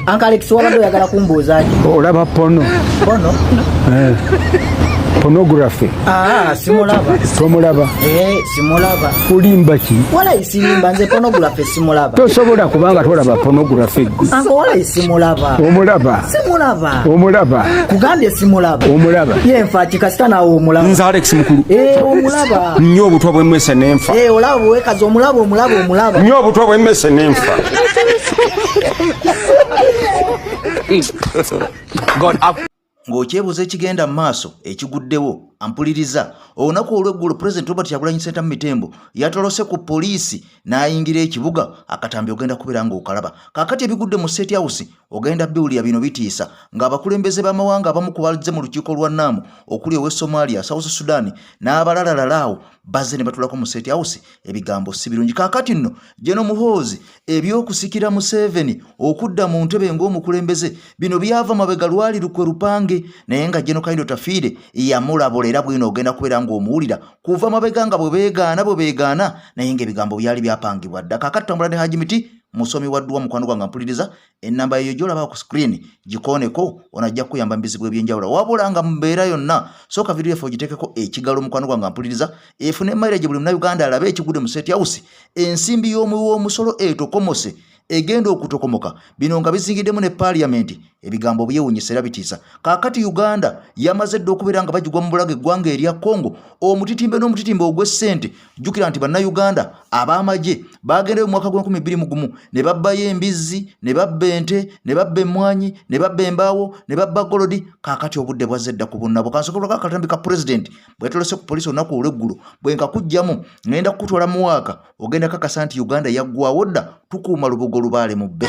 Uncle Alex, wabadde oyagala kumbuuza ki? Olaba porno? Porno? Eh. Pornography. Ah, simulaba. Tomulaba? Eh, simulaba. Ulimba ki? Wala silimba, nze pornography simulaba. Tosobola kubanga tolaba pornography. Uncle, wala simulaba. Omulaba? Simulaba. Omulaba? Kugambye simulaba. Omulaba? Ye nfa kikasita nawe omulaba. Nze Alex mukulu. Eh, omulaba. Nnyo obutwa bw'emmese n'enfa. Eh, olaba bwekaza omulaba, omulaba, omulaba. Nnyo obutwa bw'emmese n'enfa. God have Ng'okyebuuza ekigenda mu maaso ekiguddewo, ampuliriza. Olunaku olw'eggulo Pulezidenti Robert Kyagulanyi Ssentamu Mitembo yatolose ku poliisi n'ayingira ekibuga. Akatambi ogenda kubeera ng'okalaba. Kaakati ebigudde mu State House ogenda biwulira, bino bitiisa ng'abakulembeze b'amawanga abamu ku bazze mu lukiiko lwa NAM okuli ow'e Somalia, South Sudan n'abalalalala awo bazze ne batulako mu State House. Ebigambo si birungi. Kaakati nno General Muhoozi eby'okusikira Museveni okudda mu ntebe ng'omukulembeze bino byava mabega, lwali lukwe lupange, naye nga General Kahinda Otafiire yamulabula, era bwino ogenda kubeera ng'omuwulira kuva mabega nga bwe beegaana bwe beegaana, naye ng'ebigambo byali byapangibwa dda. Kaakati tutambula ne Haji Miti, musomi wa dduwa, mukwano gwange mpuliriza. Ennamba eyo gy'olaba ku screen gikooneko, ono ajja kukuyamba mu bizibu eby'enjawulo. Wabula nga mu mbeera yonna, sooka vidiyo yaffe ogiteekeko ekigalo, mukwano gwange mpuliriza, efune mileage, buli Munnayuganda alabe ekigudde mu State House. Ensimbi y'omuwi w'omusolo etokomose, egenda okutokomoka, bino nga bizingiddemu ne paaliyamenti. Ebigambo byewuunyisa era bitiisa. Kaakati Uganda yamaze dda okubeera nga bagigwa mu bulago eggwanga erya Congo, omutitimbe n'omutitimbe ogw'essente. Jjukira nti Bannayuganda ab'amagye bagendayo mu mwaka gw'enkumi bbiri mu gumu ne babbayo embizzi, ne babba ente, ne babba emmwanyi, ne babba embaawo, ne babba golodi. Kaakati obudde bwazze dda ku bunnabwo. Kansobola akatambi ka pulezidenti bwe yatolose ku poliisi olunaku olw'eggulo bwe nkakuggyamu, ngenda kukutwala mu waaka, ogenda kakasa nti Uganda yaggwawo dda, tukuuma lubugo lubaale mu bbe.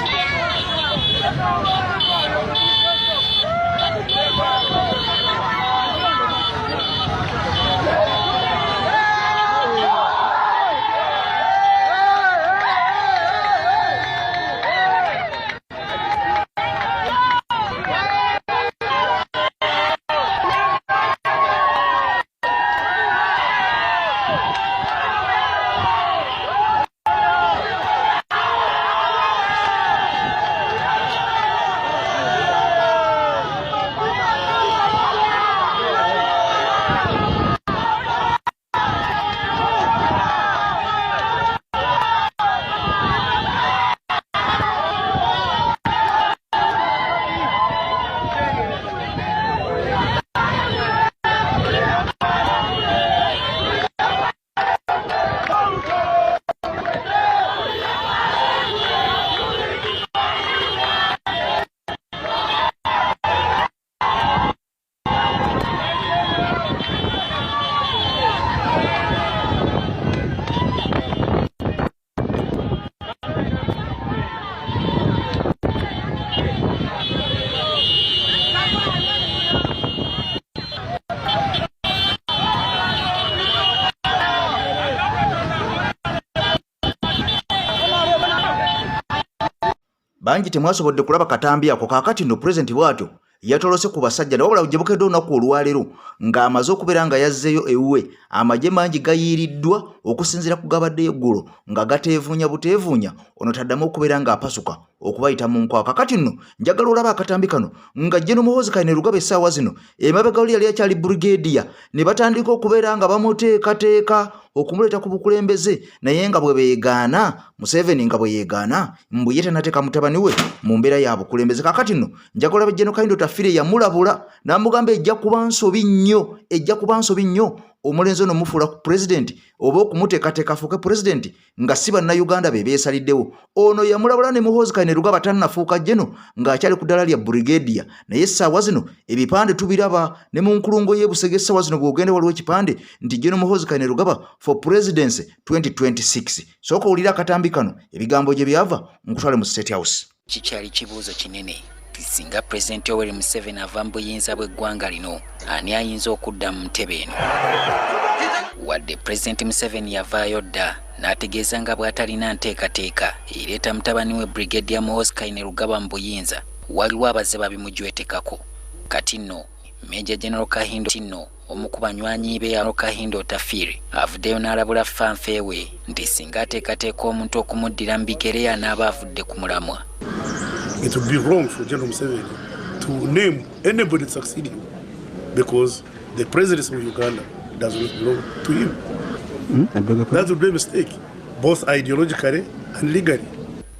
Bangi temwasobodde kulaba katambi ako. Kaakati nno pulezidenti bw'atyo yatolose ku basajja, ne wabula gye bukedde olunaku olwaleero ng'amaze okubeera nga yazzeeyo ewuwe, amagye mangi gayiiriddwa okusinziira ku gabaddeyo eggulo nga gateevuunya buteevuunya ono taddamu okubeera ng'apasuka okubayita mu nkwawa. Kakati nno njagala olaba akatambi kano nga General Muhoozi Kainerugaba essaawa zino, emabega oli yali akyali brigadier ne batandika okubeera nga bamuteekateeka okumuleeta ku bukulembeze, naye nga bwe beegaana Museveni nga bwe yeegaana mbu ye tanateeka mutabani we mu mbeera ya bukulembeze. Kakati nno njagala olabe General Kahinda Otafiire yamulabula n'amugamba ejja kuba nsobi nnyo, ejja kuba nsobi nnyo omulenzi ono mufuula ku pulezidenti oba okumuteekateeka afuuke pulezidenti nga si Bannayuganda be beesaliddewo. Ono yamulabula ne Muhoozi Kainerugaba tannafuuka General ng'akyali ku ddala lya brigadier, naye essaawa zino ebipande tubiraba ne mu nkulungo y'e Busega. Essaawa zino bw'ogenda waliwo ekipande nti General Muhoozi Kainerugaba for presidency 2026. Sooka owulire akatambi kano ebigambo gye byava, nkutwale mu State House. Kikyali kibuuzo kinene singa Pulezidenti Yoweri Museveni ava mu buyinza bw'eggwanga lino, ani ayinza okudda mu ntebe eno? Wadde Pulezidenti Museveni yavaayo dda n'ategeeza nga bw'atalina nteekateeka ereeta mutabani we Brigadier Muhoozi Kainerugaba mu buyinza, waliwo abazze babimujwetekako. Kati nno Major General Kahinda nno omu ku banywanyi be Kahinda Otafiire avuddeyo n'alabula fanfe we nti singa ateekateeka omuntu okumuddira mu bigere anaaba avudde ku mulamwa. It would be wrong for General Museveni to name anybody to succeed him because the presidency of Uganda does not belong to him. That would be a mistake, both ideologically and legally.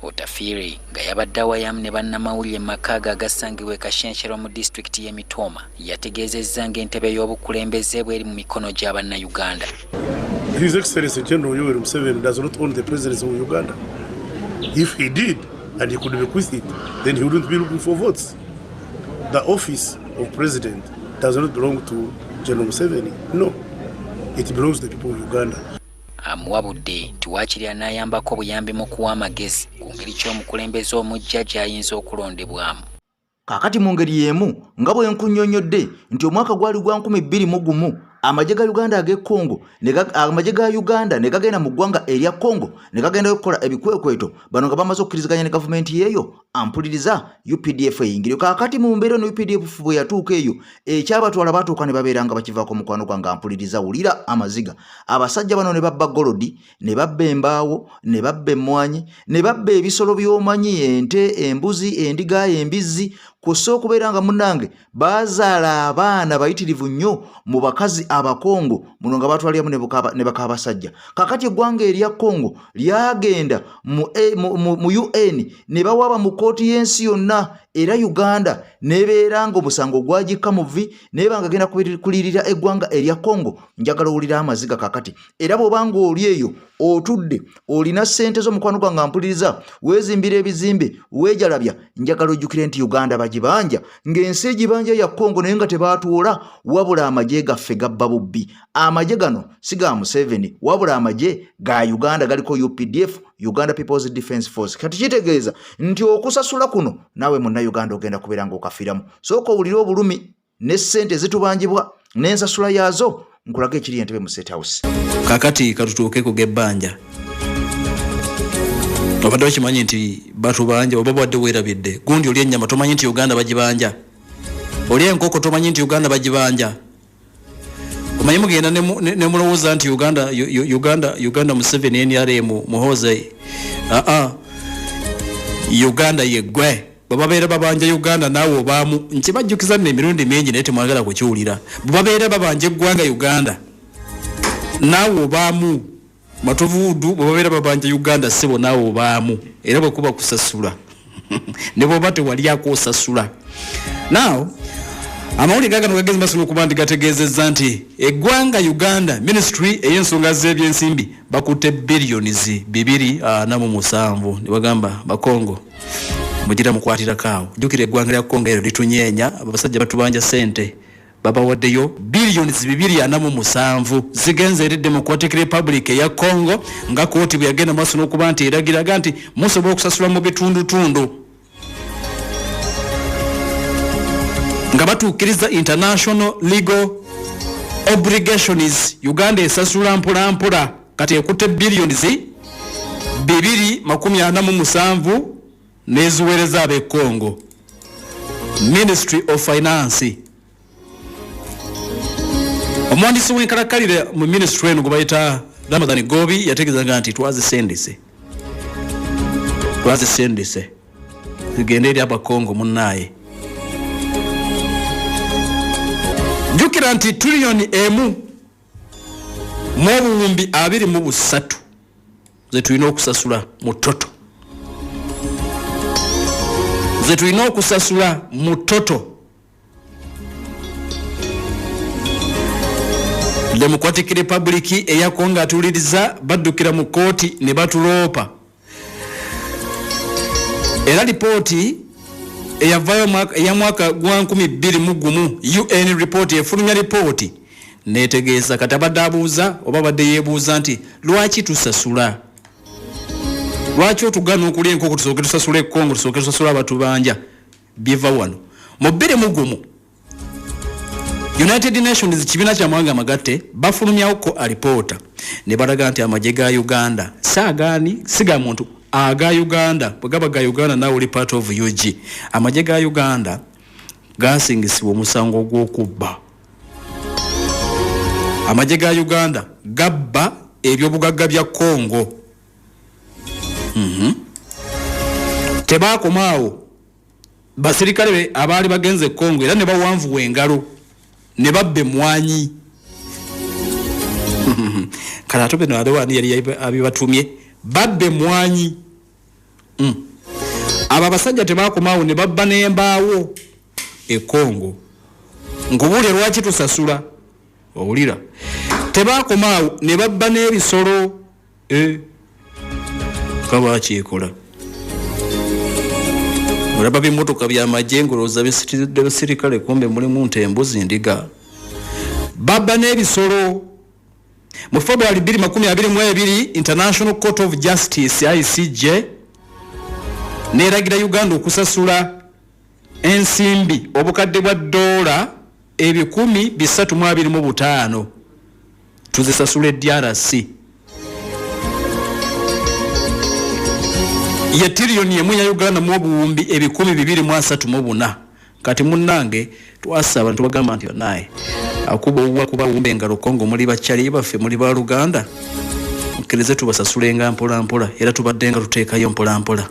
Otafiire nga yabadde awayamu ne bannamawulire mu maka ge agasangibwa e Kashenshero mu disitulikiti y'e Mitooma yategeezezza ng'entebe y'obukulembeze bw'eri mu mikono gya Bannayuganda. His Excellency General Yoweri Museveni does not own the presidency of Uganda. If he did, and he could bequeath it, then he wouldn't be looking for votes. The office of president does not belong to General Museveni. No, it belongs to the people of Uganda. Amuwabudde nti waakiri anaayambako buyambi mu kuwa amagezi ku ngeri ky'omukulembeze omujja gy'ayinza okulondebwamu. Kaakati mu ngeri y'emu nga bwe nkunnyonnyodde nti omwaka gwali gwa 2001 amagye ga Uganda ag'e Congo amagye ga Uganda ne gagenda mu ggwanga erya Congo ne gagendayo okukola ebikwekweto bano nga bamaze okukkiriziganya ne gavumenti yeeyo ampuliriza UPDF eyingire. Kaakati mu mbeera eno UPDF bwe yatuuka eyo ekyabatwala baatuuka ne babeera nga bakivaako mukwano gwange ampuliriza wulira amaziga. Abasajja bano ne babba golodi ne babba embaawo ne babba emmwanyi ne babba ebisolo by'omanyi ente embuzi endiga embizzi kw'ossa okubeera nga munnange baazaala abaana bayitirivu nnyo mu bakazi Abakongo muno nga batwaliramu ne bakabasajja. Kaakati eggwanga erya Congo lyagenda mu UN ne bawaaba mu kkooti y'ensi yonna era Uganda n'ebeera ng'omusango gwagikka mu vvi n'eba nga genda kulirira eggwanga erya Congo. Njagala owulira amaziga kaakati era bw'oba ng'oli eyo otudde olina ssente zo mukwano gwange ampuliriza weezimbira ebizimbe weejalabya njagala ojjukire nti Uganda bagibanja ng'ensi egibanja ya Congo naye nga tebaatuwola wabula amagye gaffe gabba bubbi. Amagye gano si ga Museveni wabula amagye ga Uganda galiko UPDF Uganda People's Defence Force. Kati kitegeeza nti okusasula kuno naawe munnayuganda ogenda kubeera ng'okafiiramu. Sooka owulire obulumi ne ssente ezitubanjibwa n'ensasula yaazo nkulaga ekiri Entebbe mu State House. Kakati katutuuke ku g'ebbanja. Obadde okimanyi nti batubanja oba bwadde weerabidde gundi oli ennyama tomanyi nti Uganda bagibanja, oli enkoko tomanyi nti Uganda bagibanja. Omanyi mugenda ne mulowooza nti Uganda, Uganda, Uganda Museveni NRM Muhoozi aa Uganda yeggwe bwe babeera babanja Uganda naawe obaamu. Nkibajjukiza nno emirundi mingi naye temwagala kukiwulira. Bwe babeera babanja eggwanga Uganda naawe obaamu. Matovuudu bwe babeera babanja Uganda ssebo naawe obaamu era bwe kuba kusasula ne bw'oba tewalyako osasula. Now amawulire gagano gagezi masobola okuba nti gategeezezza nti eggwanga Uganda ministry ey'ensonga z'ebyensimbi bakutte billions 247 ne bagamba Bakongo mugira mukwatirako awo. Jjukira eggwanga lya Kongo eryo litunyeenya, abasajja batubanja ssente babawaddeyo billions 247 zigenze eri Democratic Republic eya Congo nga kooti bwe yagenda maaso n'okuba nti eragiraga nti musobola okusasula mu bitundutundu nga batuukiriza international legal obligations. Uganda esasula mpola mpola kati ekutte billions 247 n'eziweereza ab'e Congo. Ministry of Finance, omuwandiisi w'enkalakkalira mu ministry eno gwe bayita Ramadhan Gobi yategeezaga nti twazisendese zigende eri Abakongo munnaaye. Jjukira nti triliyoni 1 mu 23,000 ze tulina okusasula mu total, ze tulina okusasula mu total. Democratic Republic eya Congo atuuliriza baddukira mu kkooti ne batuloopa era lipooti eyavaayo eya mwaka gwa 2001 UN report efulumya lipooti netegeeza. Kati abadde abuuza oba abadde yeebuuza nti lwaki tusasula, lwaki otugaana okulya enkoko tusooke tusasule Congo, tusooke tusasule abatubanja. Biva wano mu 2001 United Nations, kibiina kyamawanga amagatte, bafulumyawoko alipoota ne balaga nti amagye ga Uganda si agaani, si ga muntu, aga Uganda. Bwe gaba ga Uganda naawe oli part of UG. Amagye ga Uganda gasingisibwa omusango gw'okubba. Amagye ga Uganda gabba ebyobugagga bya Congo. Tebaakoma awo. Basirikale be abaali bagenze e Congo era ne bawanvuwa engalo ne babba emmwanyi. Kale ate bino ate ani yali abibatumye babba emmwanyi. Abo abasajja tebakomaawo ne babba n'embaawo e Congo. Nkubuulire lwaki tusasula. Owulira? Tebakomaawo ne babba n'ebisolo. Kaba akyekola. Olaba bimotoka by'amagye ng'olowooza bisitiridde basirikale, kumbe mulimu nte, embuzi, ndiga. Babba n'ebisolo. Mu February 2022, International Court of Justice ICJ neeragira Uganda okusasula ensimbi obukadde bwa ddoola 325 tuzisasula DRC, ye tiriyoni emu ya Uganda mu obuwumbi 234. Kati munnange, twasaba ntubagamba nti naye akuba owuwa kuba wumba engalo Kongo, muli bakyali baffe, muli baluganda, mukkirize tubasasulenga mpola mpola, era tubadde nga tuteekayo mpola mpola.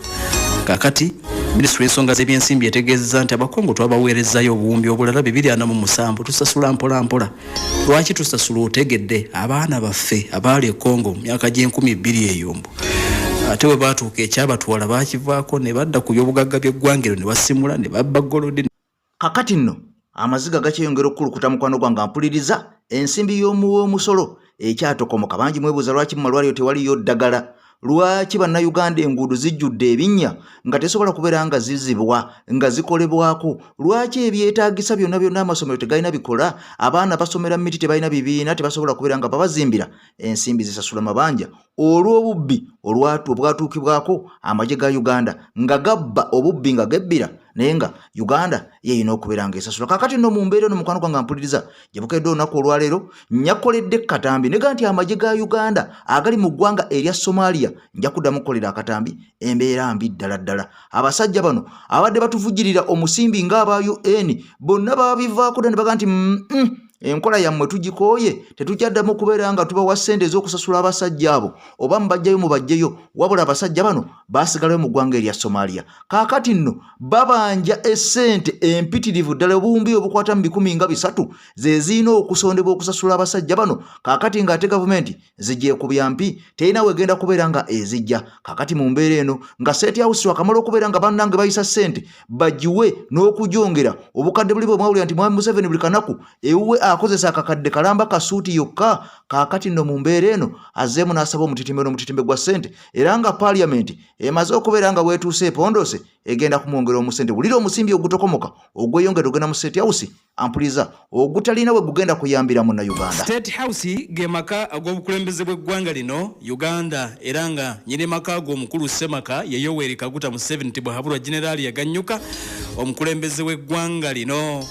Kakati minisitule y'ensonga z'ebyensimbi etegeezezza nti Abakongo twabaweerezaayo obuwumbi obulala 247, tusasula mpola mpola. Lwaki tusasula? Otegedde, abaana baffe abaali e Kongo mu myaka gy'e 2000 eyo, mbu ate bwe baatuuka ekyabatwala bakivaako ne badda ku byobugagga by'eggwanga eryo ne basimula ne babba golodi. Kakati nno amaziga gakyeyongera okukulukuta, mukwano gwange ampuliriza. Ensimbi y'omuwa omusolo ekyatokomoka. Bangi mwebuuza lwaki mu malwaliro tewaliyo ddagala, lwaki Bannayuganda enguudo zijjudde ebinnya nga tesobola kubeera nga zizibwa nga zikolebwako, lwaki ebyetaagisa byonna byonna amasomero tegalina bikola, abaana basomera mu miti, tebalina bibiina, tebasobola kubeera nga babazimbira. Ensimbi zisasula mabanja olw'obubbi olwatu obwatuukibwako amagye ga Uganda nga gabba obubbi nga gebbira, naye nga Uganda yeyina okubeera nga esasula. Kakati nno mu mbeera eno, mukwano gwange ampuliriza, gye bukedde olunaku olwaleero nyakoledde katambi nega nti amagye ga Uganda agali mu ggwanga erya Somalia, nja kuddamu kukolera akatambi. Embeera mbi ddala ddala. Abasajja bano abadde batuvujjirira omusimbi ng'aba UN bonna babivaako dda ne baga nti enkola yammwe tugikooye, tetukyaddamu kubeera nga tubawa ssente ez'okusasula abasajja abo, oba mubajjayo mubajjeyo. Wabula abasajja bano baasigalayo mu ggwanga erya Somalia. Kaakati nno babanja essente empitirivu ddala, obuwumbi obukwata mu 300 ze zirina okusondebwa okusasula abasajja bano. Kaakati ng'ate gavumenti zigyekubya mpi, terina wegenda kubeera nga ezijja. Kaakati mu mbeera eno nga State House wakamala okubeera nga bannange bayisa ssente bagiwe n'okugyongera obukadde buli bwe mwawulira nti Mwami Museveni buli kanaku ewuwe akozesa akakadde kalamba kasuuti yokka. Kaakati nno mu mbeera eno azzeemu n'asaba omutitimbe n'omutitimbe gwa ssente, era nga paaliyamenti emaze okubeera nga weetuuse epondoose egenda kumwongera omusente. Wulira omusimbi ogutokomoka ogweyongera ogenda mu State House, ampuliza, ogutalina we gugenda kuyambira Munnayuganda. State House ge maka ag'obukulembeze bw'eggwanga lino Uganda, era nga nyini maka ago omukulu ssemaka ye Yoweri Kaguta Museveni Tibuhaburwa Generaali yaganyuka omukulembeze w'eggwanga lino.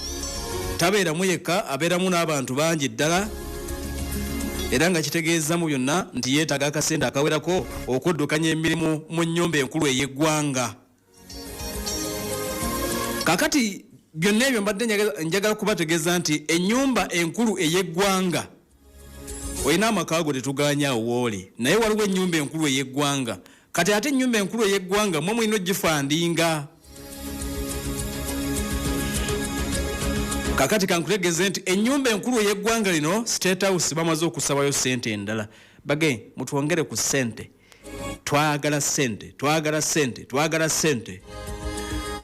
Tabeeramu yekka, abeeramu n'abantu bangi ddala, era nga kitegeeza mu byonna nti yeetaaga akasente akawerako okuddukanya emirimu mu nnyumba enkulu ey'eggwanga. Kakati byonna ebyo mbadde njagala kubategeeza nti ennyumba enkulu ey'eggwanga, olina amaka ago tetuganya awo wooli, naye waliwo ennyumba enkulu ey'eggwanga. Kati ate ennyumba enkulu ey'eggwanga mwe mulina ogifandinga. Kakati kankutegeeze nti ennyumba enkulu ey'eggwanga lino State House bamaze okusabayo ssente endala, bage mutwongere ku ssente, twagala ssente, twagala ssente, twagala ssente.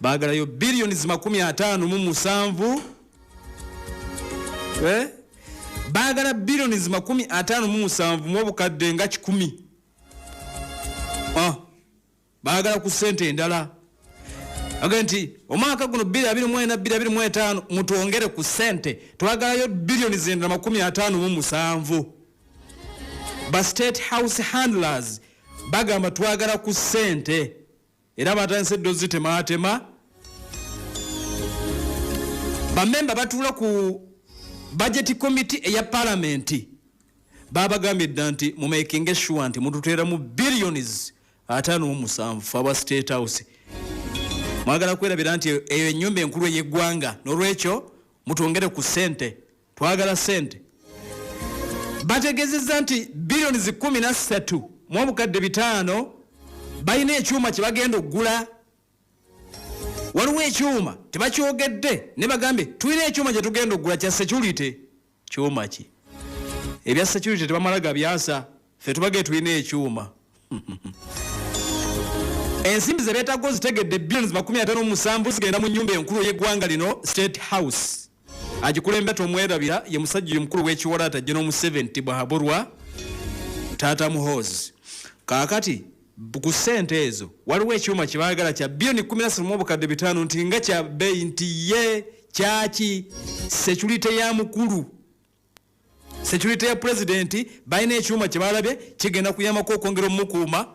Baagalayo biliyoni 57. Eh? Baagala biliyoni 57 mu obukadde nga 100. Ah, baagala ku ssente endala. Agamba nti omwaka guno 2024 2025 mutwongere ku ssente, twagalayo biliyoni zendala 57. Ba State House handlers bagamba twagala ku ssente, era batandise ddo zitematema. Bamemba batuula ku budget committee eya palamenti babagambye dda nti mumakinge sure nti mututeeramu billions 57 fe aba State House. Mwagala kwerabira nti eyo ennyumba enkulu ey'eggwanga, n'olwekyo mutwongere ku ssente, twagala ssente. Bategezezza nti biliyoni 13 mu obukadde 500 balina ekyuma kye bagenda okugula. Waliwo ekyuma tebakyogedde, ne bagambye tulina ekyuma kye tugenda okugula kya security. Kyuma ki? Ebya security tebamala gabyasa, ffe tubage tulina ekyuma. Ensimbi ze beetaaga ozitegedde, billions 57 zigenda mu nnyumba enkulu ey'eggwanga lino, State House. Agikulembera tomwerabira, ye musajja omukulu w'ekiwalaata General Museveni Tibuhaburwa, Taata Muhoozi. Kaakati ku ssente ezo waliwo ekyuma kye baagala kya biliyoni 13 mu obukadde 500, nti nga kya bbeeyi, nti ye kyaki? Security ya mukulu, security ya pulezidenti. Balina ekyuma kye balabye kigenda kuyambako okwongera omukuuma.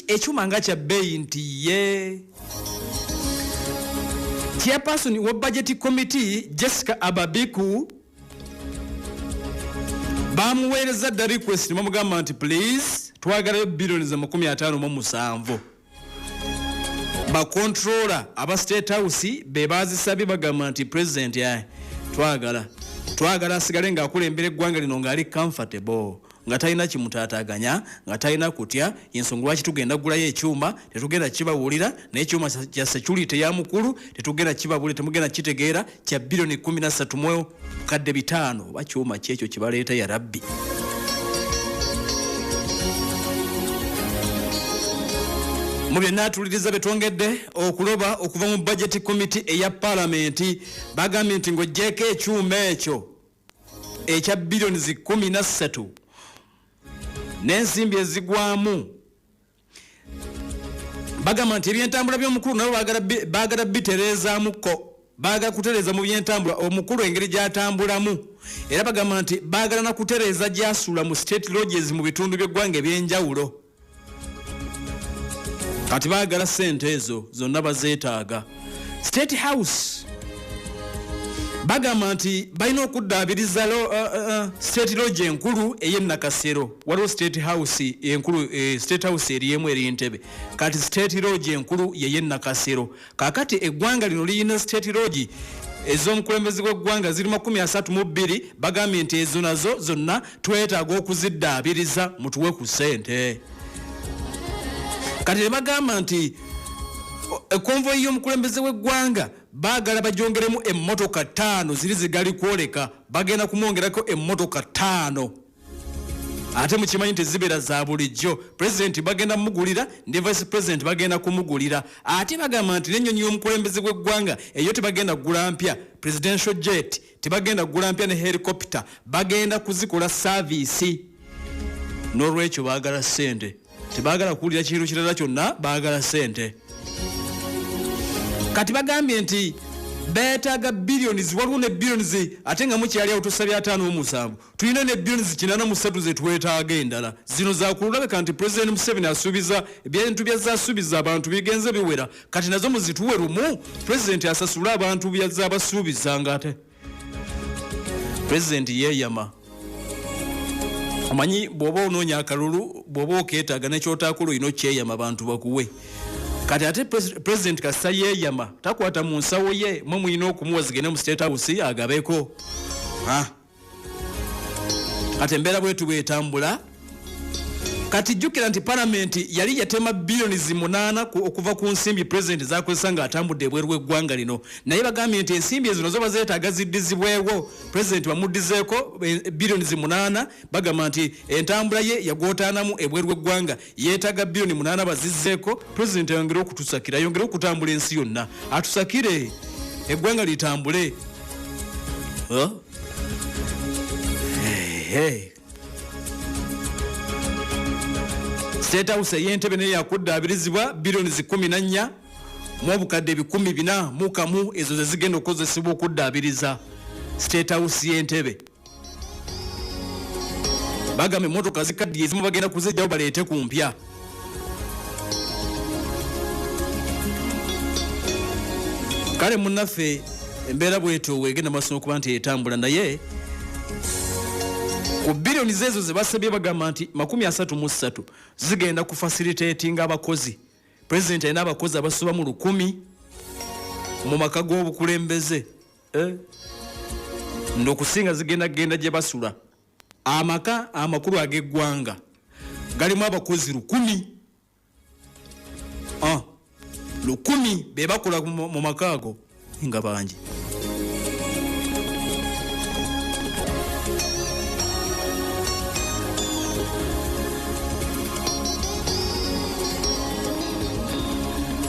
Ekyuma nga kya bbeeyi, nti ye chairperson wa budget committee Jessica Ababiku bamuweereza dda request, bamugamba nti please twagalayo biliyoni za 57. Ba controller aba State House be bazisabye, bagamba nti president aye twagala asigale ng'akulembera eggwanga lino ng'ali comfortable, nga talina kimutaataganya, nga talina kutya. Ensonga lwaki tugenda kugulayo ekyuma tetugenda kibawulira, naye ekyuma kya security ya mukulu tetugenda kibawulira, temugenda kitegeera, kya biliyoni 13 mu kadde 5. Oba kyuma kyekyo kibaleeta ya rabbi? Mu byonna atuliriza betwongedde okuloba okuva mu budget committee eya palamenti, bagambye nti ng'oggyeko ekyuma ekyo ekya biliyoni 13 n'ensimbi ezigwamu, bagamba nti ebyentambula by'omukulu nabo baagala bitereezaamuko, baagala kutereeza mu byentambula omukulu engeri gy'atambulamu. Era bagamba nti baagala na kutereeza gy'asula mu state lodges mu bitundu by'eggwanga ebyenjawulo. Kati baagala sente ezo zonna bazeetaaga. State House bagamba nti balina okuddaabiriza state lodge enkulu ey'e Nakasero. Waliwo State House enkulu, State House eriemu eri Ntebe, kati state lodge enkulu yey'e Nakasero. Kakati eggwanga lino liyina state lodge ez'omukulembeze gw'eggwanga ziri 32. Bagambye nti ezo nazo zonna twetaaga okuziddaabiriza, mutuwe ku ssente. Kati ne bagamba nti konvoyi y'omukulembeze w'eggwanga baagala bagyongeremu emmotoka ttaano, ziri zigali kwoleka, bagenda kumwongerako emmotoka ttaano. Ate mukimanyi nti zibeera za bulijjo, pulezidenti bagenda mugulira ne vice president bagenda kumugulira. Ate bagamba nti n'ennyonyi y'omukulembeze gw'eggwanga eyo tebagenda kugula mpya, presidential jet tebagenda kugula mpya, ne helicopter bagenda kuzikola service. N'olwekyo baagala ssente, tebaagala kuwulira kintu kirala kyonna, baagala ssente. Kati bagambye nti beetaaga billions, waliwo ne billions, ate nga mukyali awo tusabye 57, tulina ne billions 83 zetwetaaga endala. Zino zakulabika nti President Museveni asuubiza ebintu byazasuubiza abantu bigenze biwera, kati nazo muzituwe lumu, president asasule abantu byazabasuubiza. Nga ate president yeeyama, omanyi bw'oba onoonya akalulu, bw'oba okeetaaga nekyotakola olina okyeyama abantu bakuwe. Kati ate president kasita yeeyama takwata mu nsawo ye, mwe mulina okumuwa zigende mu State House agabeko. Ah. Kati embeera bwetu bwetambula. Kati jjukira nti palamenti yali yatema biliyoni 8 okuva ku nsimbi pulezidenti zakozesa ng'atambudde ebweru w'eggwanga lino, naye bagambye nti ensimbi ezo nazo bazeetaaga ziddizibwewo, pulezidenti bamuddizeeko biliyoni 8. Bagamba nti entambula ye yagootaanamu ebweru w'eggwanga, yeetaaga biliyoni 8 bazizzeeko, pulezidenti ayongere okutusakira, ayongere okutambula ensi yonna, atusakire eggwanga litambule. Huh? Hey, hey. State House ey'Entebe naye yakuddaabirizibwa biliyoni 14 mu obukadde 401, ezo ze zigenda okukozesebwa okuddaabiriza State House y'Entebe. Bagamba emmotoka zikaddiye ezimu bagenda kuzijjawo baleete ku mpya. Kale munnaffe, embeera bwetyo wegenda maaso n'okuba nti etambula, naye ku biliyoni zeezo ze basabye bagamba nti 33 zigenda ku facilitatinga abakozi. Pulezidenti alina abakozi abasoba mu 1000 mu maka g'obukulembeze, eh? Nd'okusinga zigenda genda gye basula. Amaka amakulu ag'eggwanga galimu abakozi 1000. Ah. Lukumi be bakola mu maka ago nga bangi.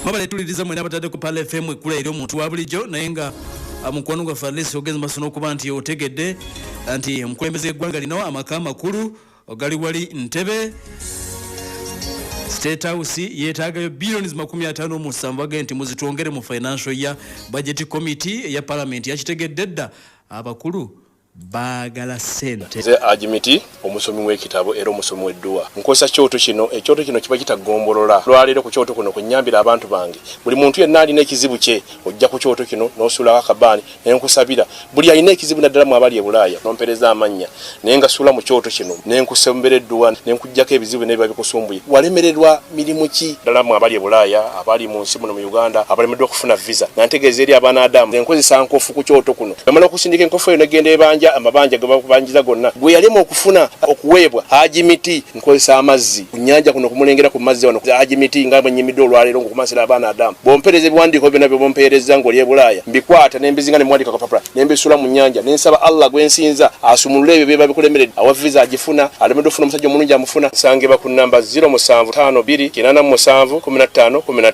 Mwabale tuliriza mwena abatadde ku Pal FM ekkula eri omuntu wa bulijjo, naye nga mukwano gwaffe Alesi ogenze maaso n'okuba nti otegedde nti omukulembeze w'eggwanga lino amaka amakulu gali wali Ntebe State House yeetaagayo billions 57, bagende nti muzitwongere mu financial year. Budget committee eya parliament yakitegedde dda, abakulu baagala ssente. Nze Ajimiti, omusomi w'ekitabo era omusomi w'edduwa. Nkozesa kyoto kino. Ekyoto kino kiba kitagombolola. Lwaleero ku kyoto kuno kwenyambira abantu bange. Buli muntu yenna alina ekizibu kye, ojja ku kyoto kino n'osuulako akabaani nenkusabira. Buli alina ekizibu, naddala mu abali e Bulaaya, nompereza amannya naye nga suula mu kyoto kino nenkusembera edduwa nenkuggyako ebizibu nebiba bikusumbuye. Walemererwa mirimu ki? Ddala mu abali e Bulaaya, abali mu nsi muno mu Uganda, abalemeddwa okufuna visa, nga ntegeeza eri abaana Adamu, nkozesa nkofu ku kyoto kuno. Bamala okusindika enkofu eyo negenda ebanja amabanja ge bakubanjiza gonna. Gwe yalema okufuna okuweebwa Hajimiti, nkozesa amazzi ku nnyanja kuno, kumulengera ku mazzi wano. Hajimiti, nga bwe nnyimidde olwaleero ng'okumansira abaana Adamu, bw'ompeereza ebiwandiiko byonna by'obompeereza ng'oli e Bulaaya, mbikwata ne mbizinga ne muwandiika kapapula ne mbisuula mu nnyanja ne nsaba Allah gwe nsinza asumulule ebyo byeba bikulemeredde. Awa visa agifuna, alemeddwa okufuna omusajja omulungi amufuna. Nsangibwa ku nnamba 0752 87 15 15.